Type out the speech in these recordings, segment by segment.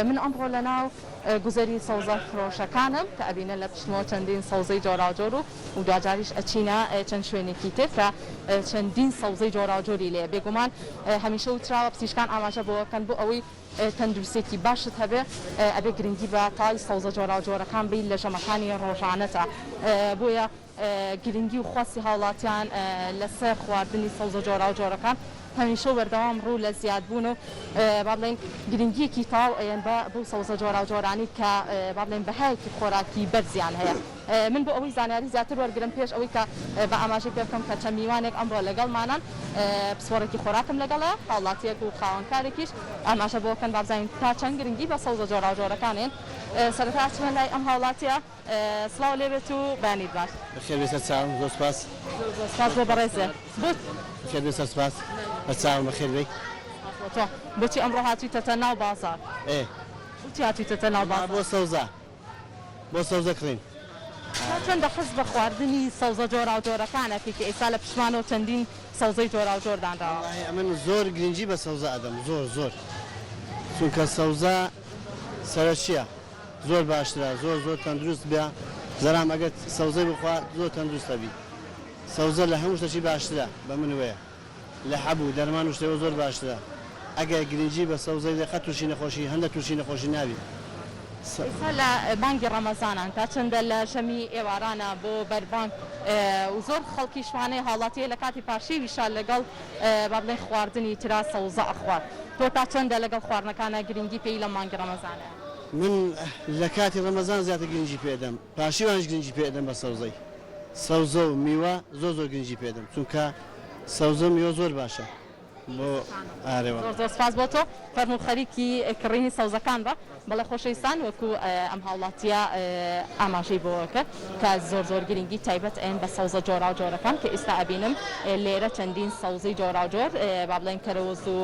من ئەمڕۆ لەناو گوزەری سەوزە فرۆشەکانم کە ئەبینن لە پشتمەوە چەندین سەوزەی جۆراوجۆر و و دواجاریش ئەچینە چەند شوێنێکی تر کە چەندین سەوزەی جۆراوجۆری لێیە بێگومان هەمیشە وتراوە پزیشکان ئاماژە بەوە بکەن بۆ ئەوەی تەندروستێکی باشت هەبێ ئەبێ گرنگی بە تەواوی سەوزە جۆراوجۆرەکان بەی لە ژەمەکانی ڕۆژانەتا بۆیە گرنگی و خواستی هاوڵاتیان لەسەر خواردنی سەوزە جۆراوجۆرەکان هەمیشە و بەردەوام ڕوو لە زیادبوونە و با بڵێین گرنگییەکی تەواو ئەیەن بە بەو سەوزە جۆراوجۆرانەی کە با بڵێین بەهایەکی خۆراکی بەرزیان هەیە. من بۆ ئەوەی زانیاری زیاتر وەرگرم پێش ئەوەی کە بە ئاماژەی پێ بکەم کە چەند میوانێک ئەمڕۆ لەگەڵمانان پسپۆڕێکی خۆراکم لەگەڵە هاوڵاتییەک و خاوەنکارێکیش ئاماژە بۆ بکەن با بزانین تا چەند گرنگی بە سەوزە جۆراوجۆرەکان ئەیەن. سەرەتا ئەچمە لای ئەم هاوڵاتییە. سڵاو لێبێت و بەیانیت باش. بەخێر بێی سەر چاوم زۆر سوپاس. زۆر زۆر سوپاس بۆ بەڕێزت. بەخێر بێی سەر سوپاس بە چاوم بەخێر بێی. سوپاس بۆ تۆ. بۆچی ئەمڕۆ هاتویتەتە ناو بازاڕ؟ ئێ. بۆچی هاتویتەتە ناو بازاڕ؟ بۆ سەوزە بۆ سەوزە کڕین. تا چەندە حەز بە خواردنی سەوزە جۆراوجۆرەکان ئەکەی کە ئێستا لە پشتمانەوە چەندین سەوزەی جۆراوجۆر دانراوە؟ وەڵاهی ئەمن زۆر گرنگی بە سەوزە ئەدەم زۆر زۆر چونکە سەوزە سەرەکیە. زۆر باشترە زۆر زۆر تەندروست بە زەرام ئەگەر سەوزەی بخوا زۆر تەندروست ئەبی سەوزە لە هەموو شتەکی باشترە بە من وەیە لە حەب و دەرمان و شتەوە زۆر باشترە ئەگەر گرنگی بە سەوزەی دەی قەت توشی نەخۆشی هەندە توشی نەخۆشی نابی. ئێستا لە مانگی ڕەمەزانان تا چەندە لە ژەمی ئێوارانە بۆ بەربانگ و زۆر خەڵکیش وانەیە هاوڵاتیە لە کاتی پارشێویشا لەگەڵ با بڵێین خواردنی ترا سەوزە ئەخوات تۆ تا چەندە لەگەڵ خواردنەکانا گرنگی پێی لەم مانگی ڕەمەزانەیا؟ من لە کاتی ڕەمەزان زیاتر گرنگی پێ ئەدەم پاشیوانیش گرنگی پێ ئەدەم بە سەوزەی سەوزە و میوە زۆر زۆر گرنگی پێ ئەدەم چونکە سەوزە و میوە زۆر باشە بۆ ئارێ وەڵا. زۆر زۆر سوپاس بۆ تۆ فەرموو خەریکی کڕینی سەوزەکان بە. بەڵێ خۆشەویستان وەکو ئەم هاوڵاتیە ئاماژەی بۆ کرد کە زۆر زۆر گرنگی تایبەت ئەیەن بە سەوزە جۆراو جۆرەکان کە ئیستا ئەبینم لێرە چەندین سەوزەی جۆراو جۆر با بڵێن کەرەوز و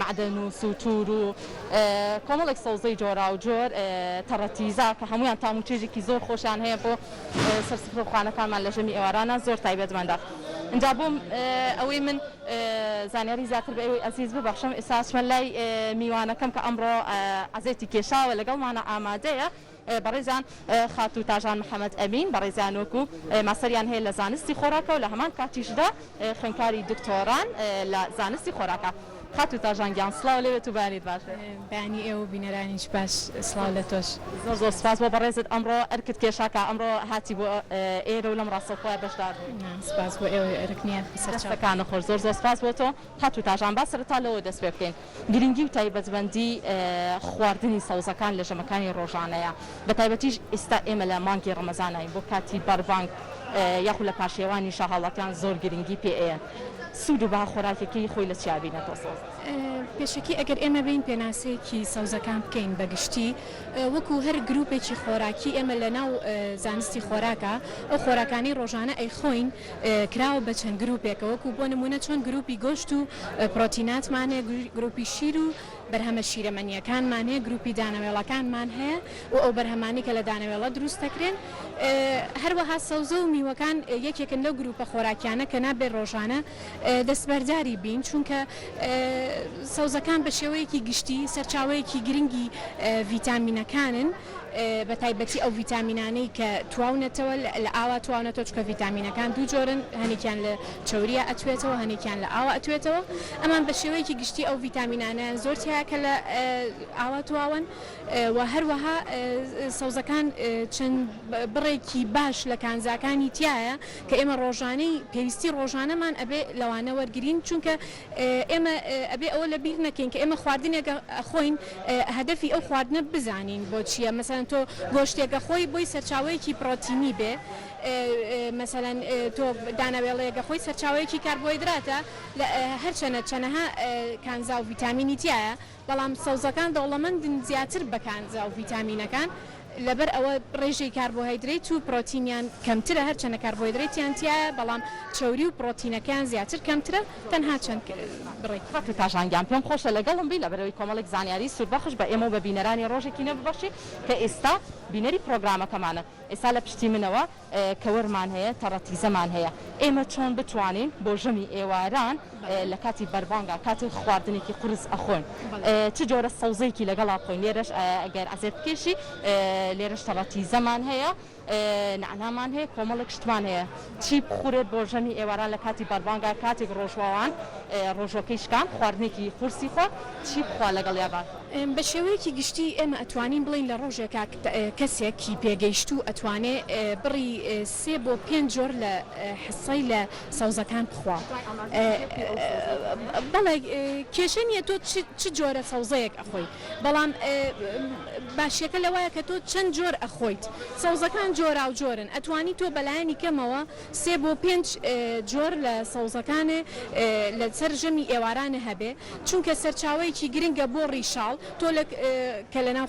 مەعدەنوس و تور و کۆمەڵێک سەوزەی جۆراو جۆر تەڕەتیزا کە هەموویان تام و چێژێکی زۆر خۆشیان هەیە بۆ سەر سفرە و خوانەکانمان لە ژەمی ئێوارانە زۆر تایبەتمەندە ئینجا بۆ ئەوەی من زانیاری زیاتر بە ئێوەی ئەزیز ببەخشم ئێستا ئەچمە لای میوانەکەم کە ئەمڕۆ عەزێتی کێشاوە لەگەڵمانە ئامادەیە بەڕێزیان خاتوو تاژان محەمەد ئەمین بەڕێزیان وەکو ماستەریان هەیە لە زانستی خۆراکە و لە هەمان کاتیشدا خوێندکاری دکتۆران لە زانستی خۆراکە. خاتوو تاژان گیان سڵاو لێبێت و بەیانیت باش بێت. بەیانی ئێوە و بینەرانیش باش سڵاو لە تۆش. زۆر زۆر سوپاس بۆ بەڕێزت ئەمڕۆ ئەرکت کێشا کە ئەمڕۆ هاتی بۆ ئێرە و لەم ڕاستەوخۆیە بەشدار بووی. نا سوپاس بۆ ئێوە ئەرک نییە سەرچاو. دەستەکانت خۆش زۆر زۆر سوپاس بۆ تۆ. خاتوو تاژان با سەرەتا لەوە دەست پێ بکەین گرنگی و تایبەتمەندی خواردنی سەوزەکان لە ژەمەکانی ڕۆژانەیە بەتایبەتیش ئیستا ئێمە لە مانگی ڕەمەزاناین بۆ کاتی بەربانگ یاخود لە پارشێوانیشا هاوڵاتیان زۆر گرنگی پێ ئەیەن سوود و بەها خۆراکیەکەی خۆی لە چیا بینێتەوە سەوزە؟ پێشەکی ئەگەر ئێمە بێین پێناسەیەکی سەوزەکان بکەین بە گشتی وەکو هەر گروپێکی خۆراکی ئێمە لە ناو زانستی خۆراکا ئەو خۆراکانەی ڕۆژانە ئەیخۆین کراوە بە چەند گروپێکە وەکو بۆ نمونە چۆن گروپی گۆشت و پرۆتیناتمان هەیە گروپی شیر و بەرهەمە شیرەمەنییەکانمان هەیە، گروپی دانەوێڵەکانمان هەیە و ئەو بەرهەمانەی کە لە دانەوێڵە دروست دەکرێن. هەروەها سەوزە و میوەکان یەکێکن لەو گروپە خۆراکیانە کە نابێت ڕۆژانە دەستبەرداری بین، چونکە سەوزەکان بە شێوەیەکی گشتی سەرچاوەیەکی گرنگی ڤیتامینەکانن. بە تایبەتی ئەو ڤیتامینانەی کە تواونەتەوە لە ئاوا تواونەتەوە چونکە ڤیتامینەکان دوو جۆرن هەنێکیان لە چەوریا ئەتوێتەوە هەنێکیان لە ئاوا ئەتوێتەوە ئەمان بە شێوەیەکی گشتی ئەو ڤیتامینانەیان زۆر تیایە کە لە ئاوا تواون و هەروەها سەوزەکان چەند بڕێکی باش لە کانزاکانی تیایە کە ئێمە ڕۆژانەی پێویستی ڕۆژانەمان ئەبێ لەوانە وەرگرین چونکە ئێمە ئەبێ ئەوە لە بیر نەکەین کە ئێمە خواردنێک ئەخۆین هەدەفی ئەو خواردنە بزانین بۆ چییە مەسەلەن تۆ گۆشتێک ئەخۆی بۆی سەرچاوەیەکی پڕۆتینی بێ مەسەلەن تۆ دانەوێڵەیەک ئەخۆی سەرچاوەیەکی کاربۆهیدراتە هەرچەنە چەنەها کانزا و ڤیتامینی تیایە بەڵام سەوزەکان دەوڵەمەندن زیاتر بە کانزا و ڤیتامینەکان، لەبەر ئەوە ڕێژەی کاربۆهایدرەیت و پڕۆتینیان کەمترە، هەرچەندە کاربۆهایدرەیتیان تیایە بەڵام چەوری و پڕۆتینەکەیان زیاتر کەمترە، تەنها چەند بڕێک. خاتوو تاژان گیان پێم خۆشە لەگەڵم بی لەبەرئەوەی کۆمەڵێک زانیاری سوودبەخش بە ئێمە و بە بینەرانی ڕۆژێکی نوێ ببەخشی کە ئێستا بینەری پڕۆگرامەکەمانن. ئێستا لە پشتی منەوە کەوەرمان هەیە، تەڕەتیزەمان هەیە، ئێمە چۆن بتوانین بۆ ژەمی ئێواران لە کاتی بەربانگا کاتێک خواردنێکی قورس ئەخۆین چ جۆرە سەوزەیەکی لەگەڵا بخۆین، لێرەش ئەگەر عەزێت بکێشی لێرەش تەڕەتیزەمان هەیە، نەعنامان هەیە، کۆمەڵێک شتمان هەیە چی بخورێت بۆ ژەمی ئێواران لە کاتی بەربانگا کاتێک ڕۆژوەوان ڕۆژوەکەی شکاند خواردنێکی قورسی خوارد چی بخوا لەگەڵیا باشە؟ بە شێوەیەکی گشتی ئێمە ئەتوانین بڵێین لە ڕۆژێکا کەسێکی پێگەیشتوو ئەتوانێ بڕی سێ بۆ پێنج جۆر لە حسەی لە سەوزەکان بخوا. بەڵێ کێشە نییە تۆ چ جۆرە سەوزەیەک ئەخۆی بەڵام باشیەکە لەوایە کە تۆ چەند جۆر ئەخۆیت سەوزەکان جۆراوجۆرن ئەتوانی تۆ بەلایەنی کەمەوە سێ بۆ پێنج جۆر لە سەوزەکانێ لەسەر ژەمی ئێوارانێ هەبێ چونکە سەرچاوەیەکی گرنگە بۆ ڕیشاڵ تۆ لە کە لەناو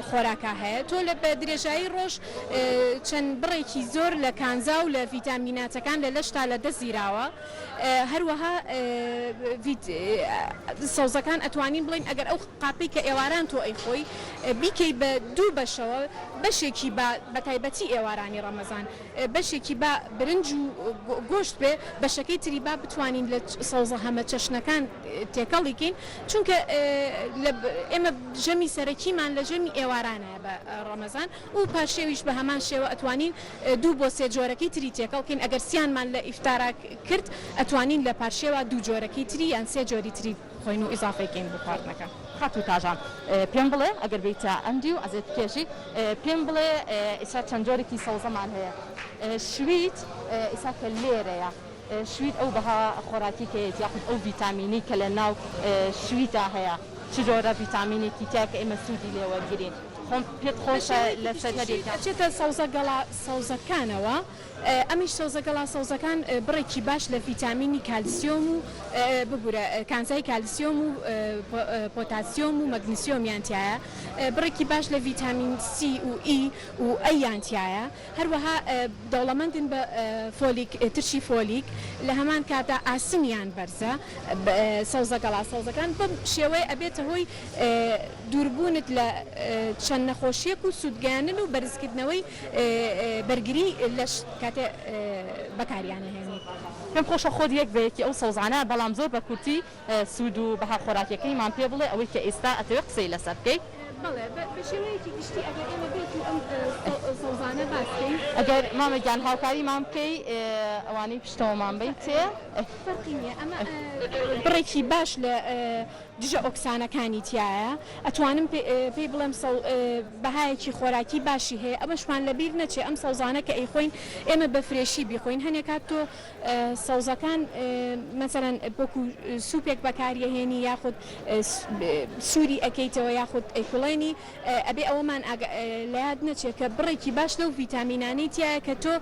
خۆراکا هەیە تۆ لە بە درێژایی ڕۆژ چەند بڕێکی زۆر لە کانزا و لە ڤیتامیناتەکان لە لەشتا لە دەست دیراوە هەروەها سەوزەکان ئەتوانین بڵێین ئەگەر ئەو قاپەی کە ئێواران تۆ ئەیخۆی بیکەی بە دوو بەشەوە بەشێکی با بەتایبەتی ئێوارانی ڕەمەزان بەشێکی با برنج و گۆشت بێ بەشەکەی تری با بتوانین لە سەوزە هەمە چەشنەکان تێکەڵی کەین چونکە لە ئێمە ژەمی سەرەکیمان لە ژەمی ئێوارانایە بە ڕەمەزان و پارشێویش بە هەمان شێوە ئەتوانین دوو بۆ سێ جۆرەکەی تری تێکەڵ کەین ئەگەر سیانمان لە ئیفتارا کرد ئەتوانین لە پارشێوا دوو جۆرەکەی تری یان سێ جۆری تری بخۆین و ئیزافەی کەین بۆ خواردنەکە. خاتوو تاژان پێم بڵێ ئەگەر بێیتە ئەم دیو عەزێت بکێشی پێم بڵێ ئیسا چەند جۆرێکی سەوزەمان هەیە شویت ئیسا کە لێرەیە شویت ئەو بەها خۆراکی کەیەتی یاخود ئەو ڤیتامینەی کە لە ناو شویتا هەیە چ جۆرە ڤیتامینێکی تیایە کە ئێمە سوودی لێ وەرگرین خۆم پێت بە خۆشە شێوەیەکی لەسەر گشتی شویت هەریەکیان. ئەچێتە سەوزە گەڵا سەوزەکانەوە ئەمیش سەوزە گەڵا سەوزەکان بڕێکی باش لە ڤیتامینی کالسیۆم و ببورە کانزای کالسیۆم و پۆتاسیۆم و مەگنسیۆمیان تیایە، بڕێکی باش لە ڤیتامین سی و ئی و ئەی یان تیایە، هەروەها دەوڵەمەندن بە فۆلیک ترشی فۆلیک، لە هەمان کاتدا ئاسنیان بەرزە. سەوزە گەڵا سەوزەکان بەم شێوەیە ئەبێتە هۆی دووربوونت لە چەند نەخۆشییەک و سوودگەیاندن و بەرزکردنەوەی بەرگری لەش کاتێ بەکاریان ئەهێنیت. پێم خۆشە خۆت یەک بە یەکی ئەو سەوزانە بەڵام زۆر بە کورتی سوود و بەها خۆراکیەکەیمان پێ بڵێ ئەوەی کە ئێستا ئەتەوێ قسەی لەسەر بکەی. بەڵێ بە شێوەیەکی گشتی ئەگەر ئێمە بێت و ئەم سەوزانە باس کەین. ئەگەر مامە گیان هاوکاریمان بکەی ئەوانەی پشتەوەمان بەیتێ. فەرقی نیە ئەمە بڕێکی باش لە دژە ئۆکسانەکانی تیایە ئەتوانم پێی بڵێم بەهایەکی خۆراکی باشی هەیە ئەمەشمان لەبیر نەچێ ئەم سەوزانە کە ئەیخۆین ئێمە بە فرێشی بیخۆین هەنێ کات تۆ سەوزەکان مەسەلەن وەکو سوپێک بەکاریەهێنی یاخود سوری ئەکەیتەوە یاخود ئەیکوڵێنی ئەبێ ئەوەمان لەیاد نەچێ کە بڕێکی باش لەو ڤیتامینانەی تیایە کە تۆ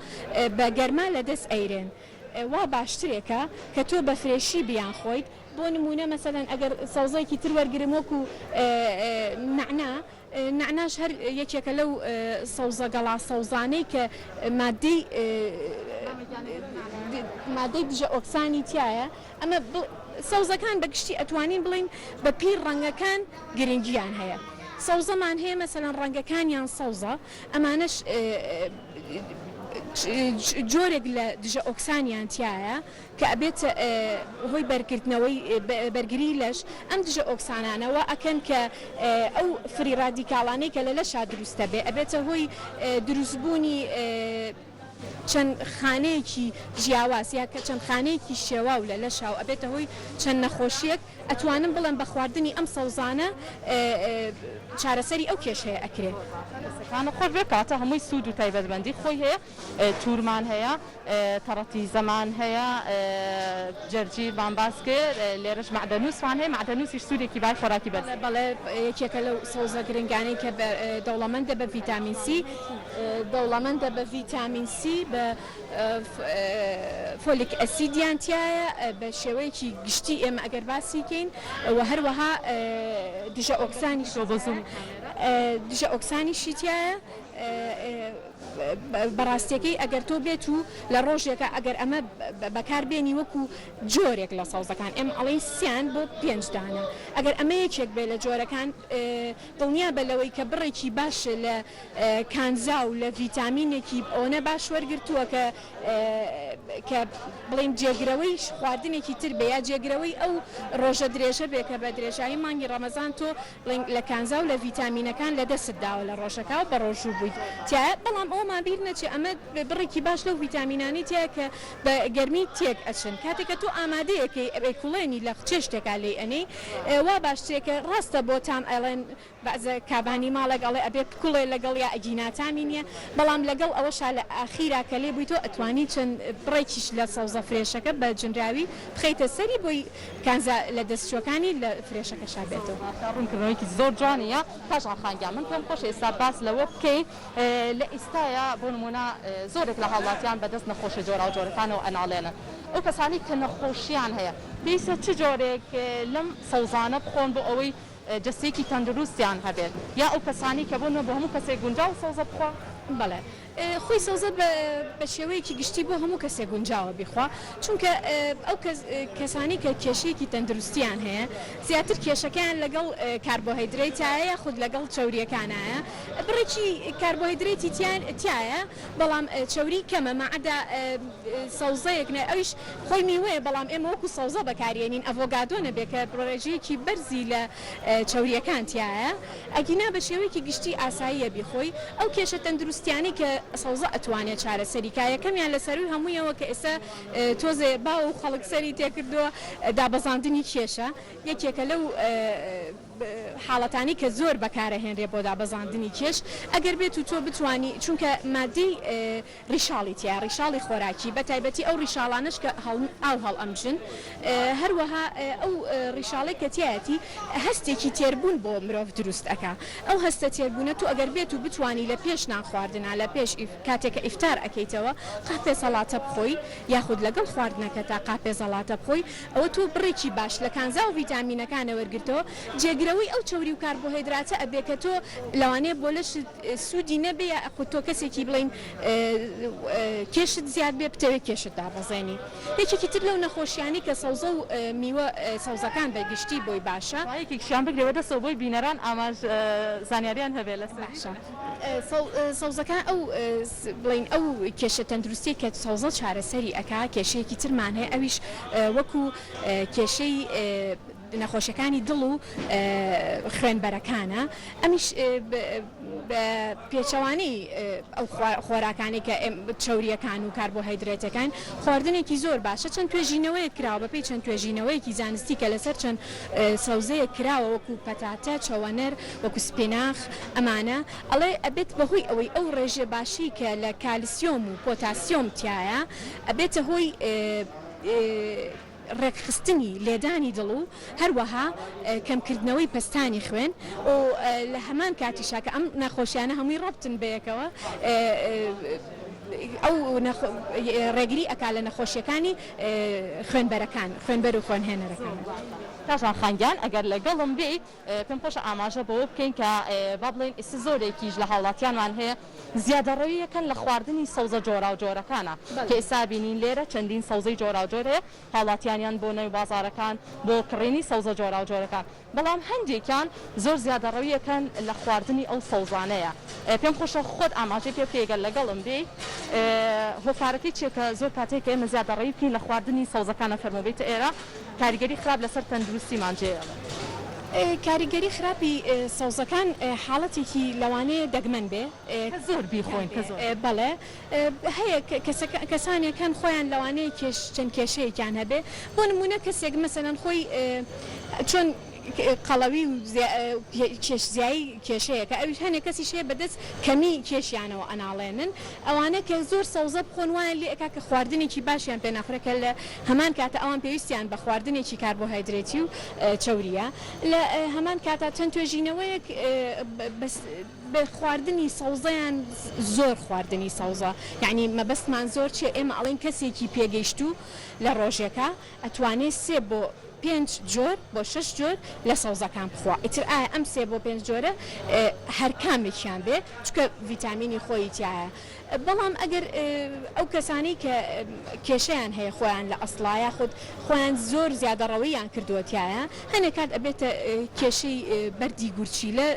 بە گەرما لەدەست ئەیرێن وا باشترێکە کە تۆ بە فرێشی بیانخۆیت بۆ نموونە مەسەلەن ئەگەر سەوزەیەکی تر وەرگرم وەکو نەعنا، نەعناش هەر یەکێکە لەو سەوزە گەڵا سەوزانەی کە ماددەی ماددەی دژە ئۆکسانی تیایە، ئەمە سەوزەکان بە گشتی ئەتوانین بڵێین بە پێی ڕەنگەکان گرنگیان هەیە، سەوزەمان هەیە مەسەلەن ڕەنگەکانیان سەوزە ئەمانەش جۆرێک لە دژە ئۆکسانیان تیایە. کە ئەبێتە هۆی بەرگرتنەوەی بەرگری لەش، ئەم دژە ئۆکسانانە وا ئەکەن کە ئەو free radical انەی کە لە لەشا دروست ئەبێ ئەبێتە هۆی دروستبوونی چەند خانەیەکی جیاواز یا کە چەند خانەیەکی شێواو لە لەشا و ئەبێتە هۆی چەند نەخۆشیەک، ئەتوانم بڵێم بە خواردنی ئەم سەوزانە چارەسەری ئەو کێشەیە ئەکرێ. دەستەکانت خۆش بێت کەواتە هەمووی سوود و تایبەتمەندی خۆی هەیە تورمان هەیە تەڕەتیزەمان هەیە جەرجیرمان باس کرد لێرەش مەعدەنووسمان هەیە مەعدەنووسیش سوودێکی بای خۆراکی بەرز. بەڵێ یەکێکە لەو سەوزە گرنگانەی کە دەوڵەمەندە بە ڤیتامین سی دەوڵەمەندە بە ڤیتامین سی بە فۆلیک ئەسیدیان تیایە بە شێوەیەکی گشتی ئێمە ئەگەر باسی کەین و هەروەها دژە ئۆکسانیش دژە ئۆکسانیشی تیایە. بەڕاستیەکەی ئەگەر تۆ بێت و لە ڕۆژێکا ئەگەر ئەمە بەکار بێنی وەکو جۆرێک لە سەوزەکان ئێمە ئەڵێین سیان بۆ پێنج دانە ئەگەر ئەمە یەکێک بێ لە جۆرەکان دڵنیا بە لەوەی کە بڕێکی باش لە کانزا و لە ڤیتامینێکی ئەوەنە باش وەرگرتووە کە کە بڵێین جێگرەوەی خواردنێکی تر بێ یا جێگرەوەی ئەو ڕۆژە درێژە بێ کە بە درێژایی مانگی ڕەمەزان تۆ بڵێین لە کانزا و لە ڤیتامینەکان لە دەستت داوە لە ڕۆژەکا و بەڕۆژوو بوویت تیایە بەڵام ئەوەمان بیر نەچێ ئەمە بڕێکی باش لەو ڤیتامینانەی تیایە کە بە گەرمی تێک ئەچن کاتێک کە تۆ ئامادەیەکەی ئەیکوڵێنی لە چێشتێکا لێی ئەنێی وا باشترە کە ڕاستە بۆ تام ئەڵێن بەعزە کابانی ماڵێک ئەڵێ ئەبێ بکوڵێ لەگەڵیا ئەگینا تامی نیە بەڵام لەگەڵ ئەوەشا لە ئاخیرا کە لێ بوویتەوە ئەتوانی چەند بڕێکیش لە سەوزە fresh ەکە بە جنراوی بخەیتە سەری بۆی کانزا لە دەستچووەکانی لە fresh ەکەشا بێتەوە. باشە ڕوونکردنەوەیەکی زۆر جوانیە کاژان خان گیان من پێم خۆشە ئێستا باس لەوە بکەین لە ئیستایا بۆ نموونە زۆرێک لە هاوڵاتیان بەدەست نەخۆشیە جۆراوجۆرەکانەوە ئەناڵێنن ئەو کەسانەی کە نەخۆشیان هەیە پێویستە چ جۆرێک لەم سەوزانە بخۆن بۆ ئەوەی جەستەیەکی تەندروستیان هەبێت یا ئەو کەسانەی کە بۆ نمونە بۆ هەموو کەسێک گونجاوە سەوزە بخوا؟ بەڵێ خۆی سەوزە بە شێوەیەکی گشتی بۆ هەموو کەسێک گونجاوە بیخوا چونکە ئەو کەسانەی کە کێشەیەکی تەندروستیان هەیە زیاتر کێشەکەیان لەگەڵ کاربۆهیدرەیتایە یاخود لەگەڵ چەوریەکانایە بڕێکی کاربۆهیدرەیتی تیایە بەڵام چەوری کەمە مەعدا سەوزەیەک نە ئەویش خۆی میوەیە بەڵام ئێمە وەکو سەوزە بەکاریێنین ئەڤۆگادۆ نەبێ کە ڕێژەیەکی بەرزی لە چەوریەکان تیایە ئەگینا بە شێوەیەکی گشتی ئاساییە بیخۆی ئەو کێشە تەندروستیانەی کە سەوزە ئەتوانێ چارەسەری کا یەکەمیان لە سەرووی هەموویەوە کە ئێستا تۆزێ باوە و خەڵک سەری تێکردووە دابەزاندنی کێشە یەکێکە لەو حاڵەتانەی کە زۆر بەکارەهێنرێ بۆ دابەزاندنی کێش ئەگەر بێت و تۆ بتوانی چونکە مادەی ڕیشاڵی تیایە ڕیشاڵی خۆراکی بە تایبەتی ئەو ڕیشاڵانەش کە ئاو هەڵئەمژن هەروەها ئەو ڕیشاڵەی کە تیایەتی هەستێکی تێربوون بۆ مرۆڤ دروست ئەکا ئەو هەستە تێربوونە تۆ ئەگەر بێت و بتوانی لە پێش نان خواردنا لە پێش کاتێک کە ئیفتار ئەکەیتەوە قاپێ سەڵاتە بخۆی یاخود لەگەڵ خواردنەکەتا قاپێ زەڵاتە بخۆی ئەوە تۆ بڕێکی باش لە کانزا و ڤیتامینەکانە وەرگرتەوە جێگرەوەی ئەو چەوری و کاربۆهێدراتە ئەبێ کە تۆ لەوانەیە بۆ لەشت سوودی نەبێ یاخود تۆ کەسێکی بڵێین کێشت زیاد بێ بتەوێ کێشت دابەزێنی. یەکێکی تر لەو نەخۆشیانەی کە سەوزە و میوە سەوزەکان بە گشتی بۆی باشە. با یەکێکیشیان بگرێ بە دەستەوە بۆی بینەران ئاماژ زانیاریان هەبێ لەسەری. باشە سەوزەکان ئەو بڵێین ئەو کێشە تەندروستیەی کە سەوزە چارەسەری ئەکا کێشەیەکی ترمان هەیە ئەویش وەکو کێشەی نەخۆشیەکانی دڵ و خوێنبەرەکانە ئەمیش بە پێچەوانەی ئەو خۆراکانەی کە چەوریەکان و کاربۆهایدرێتەکان خواردنێکی زۆر باشە چەند توێژینەوەیەک کراوە بەپێی چەند توێژینەوەیەکی زانستی کە لەسەر چەند سەوزەیەک کراوە وەکو پەتاتە چەوەنەر وەکو سپیناخ ئەمانە ئەڵێ ئەبێت بەهۆی ئەوەی ئەو ڕێژە باشەی کە لە کالسیۆم و پۆتاسیۆم تیایە ئەبێتە هۆی ڕێکخستنی لێدانی دڵ و هەروەها کەمکردنەوەی پەستانی خوێن و لە هەمان کاتیشا کە ئەم نەخۆشیانە هەمووی ڕەبتن بەیەکەوە ئەو ڕێگری ئەکا لە نەخۆشیەکانی خوێنبەرەکان خوێنبەر و خوێنهێنەرەکان. کاژان خان گیان ئەگەر لەگەڵم بێی پێم خۆشە ئاماژە بەوە بکەین کە با بڵێین ئیستا زۆرێکیش لە هاوڵاتیانمان هەیە زیادەڕەوییەکەن لە خواردنی سەوزە جۆراوجۆرەکانە کە ئێستا بینین لێرە چەندین سەوزەی جۆراوجۆر هەیە هاوڵاتیانیان بۆ نێو بازاڕەکان بۆ کڕینی سەوزە جۆراوجۆرەکان بەڵام هەندێکیان زۆر زیادەڕەوییەکەن لە خواردنی ئەو سەوزانەیە پێم خۆشە خۆت ئاماژەی پێ بکەی گەر لەگەڵم بێی هۆکارەکەی چیە کە زۆر کاتێک کە ئێمە زیادەڕەوی بکەین لە خواردنی سەوزەکانە فەرموو بێیتە ئێرە کاریگەری خراپ لەسەر تەندروستیمان جێیەڵێت. کاریگەری خراپی سەوزەکان حاڵەتێکی لەوانەیە دەگمەن بێ. کە زۆر بیخۆین کە زۆر. بەڵێ هەیە کەسانێک هەن خۆیان لەوانەیە کێش چەند کێشەیەکیان هەبێ بۆ نموونە کەسێک مەسەلەن خۆی چۆن قەڵەوی و کێش زیایی کێشەیەکە ئەویش هەنێک کەسیش هەیە بەدەست کەمی کێشیانەوە ئەناڵێنن ئەوانە کە زۆر سەوزە بخۆن وایان لێ ئەکا کە خواردنێکی باشیان پێ ناخورێ کە لە هەمان کاتا ئەوان پێویستیان بە خواردنێکی کاربۆهایدرێتی و چەوریە لە هەمان کاتا چەند توێژینەوەیەک بەس بە خواردنی سەوزەیان زۆر خواردنی سەوزە یانی مەبەستمان زۆر چیە ئێمە ئەڵێین کەسێکی پێگەیشتوو لە ڕۆژێکا ئەتوانێ سێ بۆ. پێنج جۆر بۆ شەش جۆر لە سەوزەکان بخوا ئیتر ئایا ئەم سێ بۆ پێنج جۆرە هەر کامێکیان بێ چونکە ڤیتامینی خۆیی تیایە بەڵام ئەگەر ئەو کەسانەی کە کێشەیان هەیە خۆیان لە ئەسڵا یاخود خۆیان زۆر زیادەڕەوییان کردووە تیایا هەنێ کات ئەبێتە کێشەی بەردی گورچیلە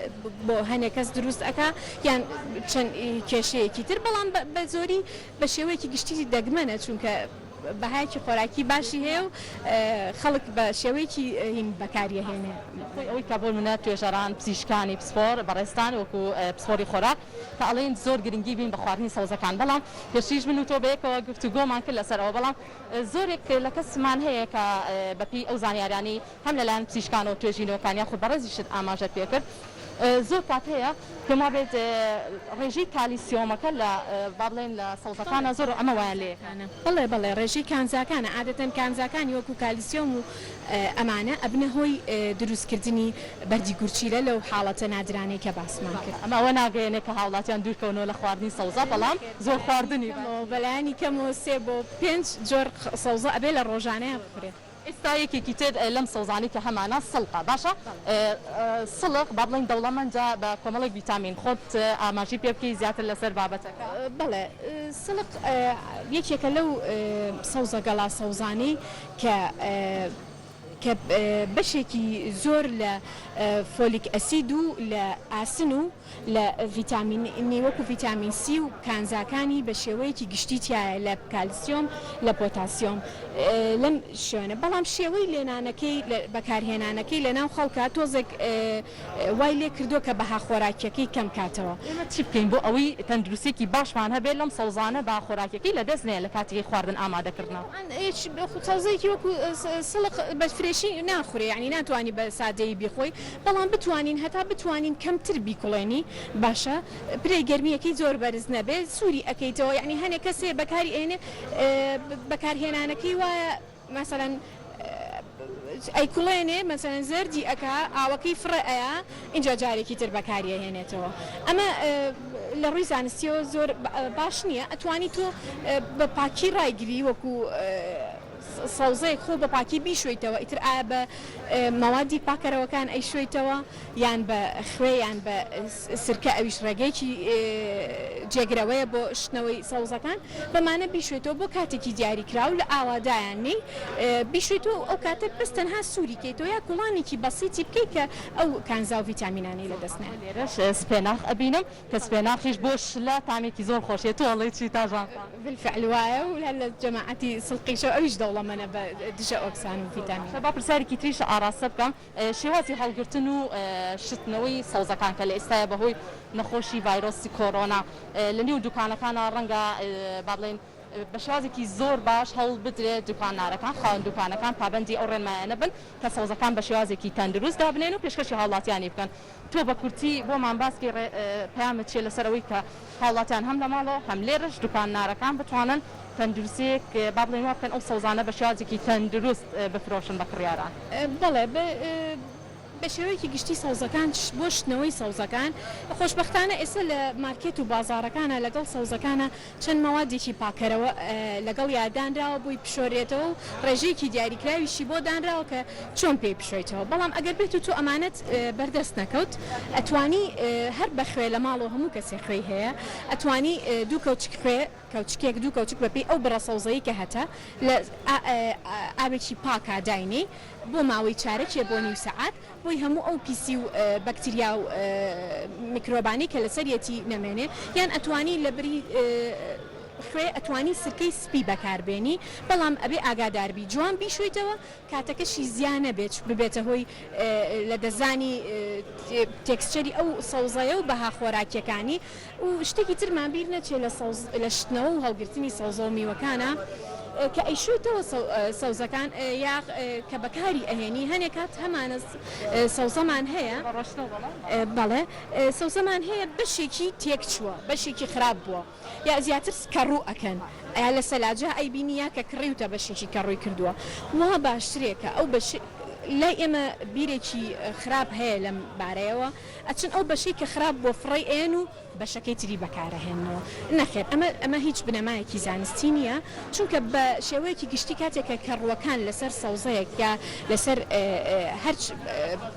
بۆ هەنێ کەس دروست ئەکا یان چەند کێشەیەکی تر بەڵام بە زۆری بە شێوەیەکی گشتی دەگمەنە چونکە بەهایەکی خۆراکی باشی هەیە و خەڵک بە شێوەیەکی هین بەکاری ئەهێنێ. خۆی ئەوەی کە بۆ نمونە توێژەران، پزیشکانی پسپۆر، بەڕێزتان وەکو پسپۆری خۆراک کە ئەڵێن زۆر گرنگی بین بە خواردنی سەوزەکان بەڵام پێشتریش من و تۆ بەیەکەوە گفتوگۆمان کرد لەسەر ئەوە بەڵام زۆرێک لە کەسمان هەیە کە بەپێی ئەو زانیاریانەی هەم لەلایەن پزیشکانەوە توێژینەوەکان یاخود بەڕێزیشت ئاماژەت پێکرد زۆر کات هەیە پێم وابێت ڕێژەی کالیسیۆمەکە لە با بڵێین لە سەوزەکانە زۆر ئەمە وایان لێ بەڵێ بەڵێ ڕێژەی کانزاکانە عادەتەن کانزاکانی وەکو کالیسیۆم و ئەمانە ئەبنە هۆی دروست کردنی بەردی گورچیلە لەو حاڵەتە نادرانەی کە باسمان کرد. ئەمە ئەوە ناگەیەنێ کە هاوڵاتیان دوور کەونەوە لە خواردنی سەوزە بەڵام زۆر خواردنی. بەلایەنی کەمەوە سێ بۆ پێنج جۆر سەوزە ئەبێ لە ڕۆژانەیا بخورێ. ئێستا یەکێکی تر لەم سەوزانەی کە هەمانە سڵقە باشە سڵق با بڵێین دەوڵەمەندە بە کۆمەڵێک ڤیتامین خۆت ئاماژەی پێ بکەی زیاتر لەسەر بابەتەکە. بەڵێ سڵق یەکێکە لەو سەوزە گەڵا سەوزانەی کە کە بەشێکی زۆر لە فۆلیک ئەسید و لە ئاسن و لە ڤیتامینی وەکو ڤیتامین سی و کانزاکانی بە شێوەیەکی گشتی تیایە لە کالسیۆم لە پۆتاسیۆم لەم شوێنە بەڵام شێوەی لێنانەکەی بەکارهێنانەکەی لەناو خەڵکا تۆزێک وای لێ کردووە کە بەها خۆراکیەکەی کەم کاتەوە. ئێمە چی بکەین بۆ ئەوەی تەندروستیەکی باشمان هەبێت لەم سەوزانە بەها خۆراکیەکەی لەدەست نەیەت لە کاتی خواردن ئامادەکردنا؟ سەوزەیەکی وەکو سڵق بە فرێشی ناخورێ یانی ناتوانی بە سادەیی بیخۆی بەڵام بتوانین هەتا بتوانین کەمتر بیکوڵێنی باشە پلەی گەرمیەکەی زۆر بەرز نەبێ سوری ئەکەیتەوە یانی هەنێ کەس هەیە بەکاری ئەهێنێ بەکارهێنانەکەی وایە مەسەلەن ئەیکوڵێنێ مەسەلەن زەردی ئەکا ئاوەکەی فڕێ ئەیا ئینجا جارێکی تر بەکاری ئەهێنێتەوە ئەمە لە ڕووی زانستیەوە زۆر باش نییە ئەتوانی تۆ بە پاکی ڕایگری وەکو سەوزەیەک خۆ بە پاکی بیشۆیتەوە ئیتر ئایا بە مەوادی پاکەرەوەکان ئەیشۆیتەوە یان بە خوێ یان بە سرکە ئەویش ڕێگەیەکی جێگرەوەیە بۆ شتنەوەی سەوزەکان بەمانە بیشۆیتەوە بۆ کاتێکی دیاریکراو لە ئاوا دایان نێی بیشۆیتەوە و ئەو کاتە بەس تەنها سووری کەیتەوە یا کوڵانێکی بەسیتی بکەی کە ئەو کانزا و ڤیتامینانەی لەدەست نەیەن. لێرەش سپێناخ ئەبینم کە سپێناخیش بۆ شلە تامێکی زۆر خۆشیە تۆ ئەڵێی چی تاژان خان؟ بالفعل وایە و هەر لە جەماعەتی سڵقیشە و ئەویش دەوڵەمەنە بە دژە ئۆکسان و ڤیتامین. باشە با پرسیارێکی تریش ئاڕاستە بکەم شێوازی هەڵگرتن و شتنەوەی سەوزەکان کە لە ئێستایا بەهۆی نەخۆشی ڤایرۆسی کۆرۆنا لە نێو دوکانەکانا ڕەنگە با بڵێین بە شێوازێکی زۆر باش هەوڵ بدرێت دوکاندارەکان خاوەن دوکانەکان پابەندی ئەو ڕێنمایانە بن کە سەوزەکان بە شێوازێکی تەندروست دابنێن و پێشکەشی هاوڵاتیانی بکەن تۆ بە کورتی بۆمان باس کەی پەیامت چیە لەسەر ئەوەی کە هاوڵاتیان هەم لە ماڵەوە هەم لێرەش دوکاندارەکان بتوانن تەندروستیەک با بڵێین وا بکەن ئەو سەوزانە بە شێوازێکی تەندروست بفرۆشن بە کڕیاران؟ بەڵێ بە شێوەیەکی گشتی سەوزەکان بۆ شتنەوەی سەوزەکان خۆشبەختانە ئێستا لە مارکێت و بازاڕەکانا لەگەڵ سەوزەکانا چەند مەوادێکی پاکەرەوە لەگەڵیا دانراوە بۆی بشۆرێتەوە و ڕێژەیەکی دیاریکراویشی بۆ دانراوە کە چۆن پێی بشۆیتەوە بەڵام ئەگەر بێت و تۆ ئەمانەت بەردەست نەکەوت ئەتوانی هەر بە خوێ لە ماڵەوە هەموو کەسێ خوێی هەیە ئەتوانی دوو کەوچک خوێ کەوچکێک دوو کەوچک بەپێی ئەو بڕە سەوزەی کە هەتە لە ئاوێکی پاکا داینێی بۆ ماوەی چارەکێ بۆ نیو سەعات بۆی هەموو ئەو پیسی و بەکتریا و میکرۆبانەی کە لەسەریەتی نەمێنێ یان ئەتوانی لەبری خوێ ئەتوانی سرکەی سپی بەکاربێنی بەڵام ئەبێ ئاگاداربی جوان بیشۆیتەوە کاتەکەشی زیا نەبێت ببێتە هۆی لەدەستدانی texture ی ئەو سەوزەیە و بەها خۆراکیەکانی و شتێکی ترمان بیر نەچێت لە سەوز لە شتنەوە و هەڵگرتنی سەوزە و میوەکانە کە ئەیشۆیتەوە سەوزەکان یا کە بەکاری ئەهێنی هەنێ کات هەمانە سەوزەمان هەیە بەڵێ سەوزەمان هەیە بەشێکی تێک چووە بەشێکی خراپ بووە یا زیاتر کەڕوو ئەکەن یا لە سەلاجە ئەیبینی یا کە کڕیوتە بەشێکی کەڕووی کردووە وا باشترێ کە ئەو بەش. لای ئێمە بیرێکی خراپ هەیە لەم بارەیەوە ئەچن ئەو بەشەی کە خراپ بووە فڕێی ئەیەن و بەشەکەی تری بەکارئەهێننەوە نەخێر ئەمە ئەمە هیچ بنەمایەکی زانستی نییە چونکە بە شێوەیەکی گشتی کاتێک کە کەڕووەکان لەسەر سەوزەیەک یا لەسەر هەر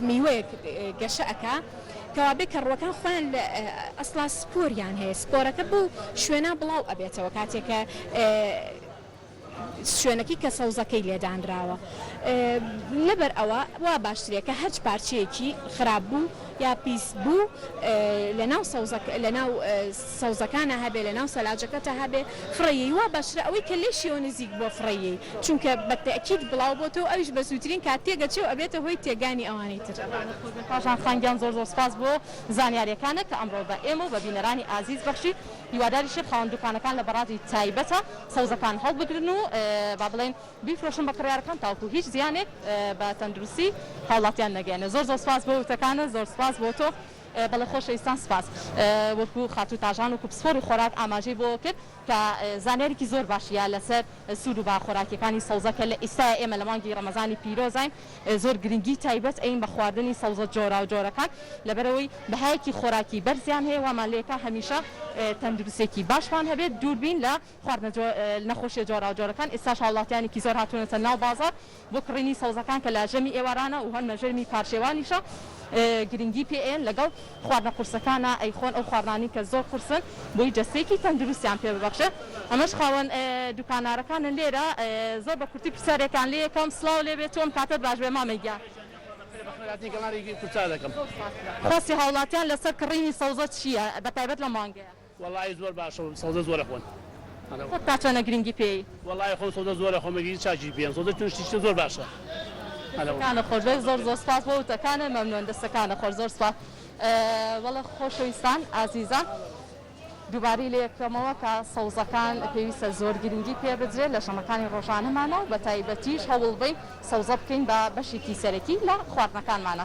میوەیەک گەشە ئەکا کەوابێ کەڕووەکان خۆیان لە ئەسڵا سپۆریان هەیە سپۆرەکە بەو شوێنە بڵاو ئەبێتەوە کاتێک کە شوێنەکەی کە سەوزەکەی لێ دانراوە لەبەر ئەوە وا باشترە کە هەرچ پارچەیەکی خراپ بوو یا پیس بوو لەناو سەوزەکە لەناو سەوزەکانا هەبێ لەناو سەلاجەکەتا هەبێ فڕێیەی وا باشترە ئەوەی کە لێشیەوە نزیک بووە فڕێیەی چونکە بە تەئکید بڵاو بۆتەوە ئەویش بە زووترین کات تێگەچێ و ئەبێتە هۆی تێگانی ئەوانەی تر. پاشان خان گیان زۆر زۆر سوپاس بۆ زانیاریەکانت کە ئەمڕۆ بە ئێمە و بە بینەرانی ئازیز بەخشی. هیواداریشم خاوەن دوکانەکان لە بەڕازی تایبەتە سەوزەکان هەڵبگرن و با بڵێین بیفرۆشن بە کڕیارەکان تاوەکو هیچ زیانێک بە تەندروستی هاوڵاتیان نەگەیەنێت. زۆر زۆر سوپاس بۆ وتەکانت زۆر سوپاس بۆ تۆ. بەڵێ خۆشەویستان سوپاس. وەکو خاتوو تاژان وەکو پسپۆری خۆراک ئاماژەی بۆ کرد کە زانیاریکی زۆر باشیە لەسەر سوود و با خۆراکیەکانی سەوزە کە لە ئیستایا ئێمە لە مانگی ڕەمەزانی پیرۆزاین زۆر گرنگی تایبەت ئەین بە خواردنی سەوزە جۆراوجۆرەکان لەبەرئەوەی بەهایەکی خۆراکی بەرزیان هەیە وامان لێکا هەمیشە تەندروستێکی باشمان هەبێت دووربین لە خواردنە نەخۆشیە جۆراوجۆرەکان ئێستاش هاوڵاتیانێکی زۆر هاتوونەتە ناو بازاڕ بۆ کڕینی سەوزەکان کە لە ژەمی ئێوارانە و هەنمە ژەمی پارشێوانیشە گرنگی پێ ئەیەن لەگەڵ خواردنە قورسەکانا ئەیخۆن ئەو خواردنانەی کە زۆر قورسن بۆی جەستەیەکی تەندروستیان پێ ببەخشێ ئەمەش خاوەن دوکانارەکانن لێرە زۆر بە کورتی پرسیارێکان لێ یەکەم سڵاو لێ بێ تۆم کاتت باش بێ مامە گیان. خواستی هاوڵاتیان لەسەر کڕینی سەوزە چییە بەتایبەت لەم مانگەیە؟ وەڵایی زۆر باشە و سەوزە زۆر ئەخۆن. خۆت تا چەنە گرنگی پێی؟ وەڵایی خۆم سەوزە زۆر ئەخۆم ئەگیری چاکیش پێم سەوزە چون شتیشتە زۆر باشە. دەستەکانت خۆش بێت زۆر زۆر سپاس بۆ وتەکانت مەمنون دەستەکانت خۆش زۆر سپاس بەڵێ خۆشەویستان ئازیزان دووبارەی لێ کەمەوە کە سەوزەکان پێویستە زۆر گرنگی پێ بدرێت لە ژەمەکانی ڕۆژانەمانە و بە تایبەتیش هەوڵ بەین سەوزە بکەین بە بەشێکی سەرەکی لە خواردنەکانمانە.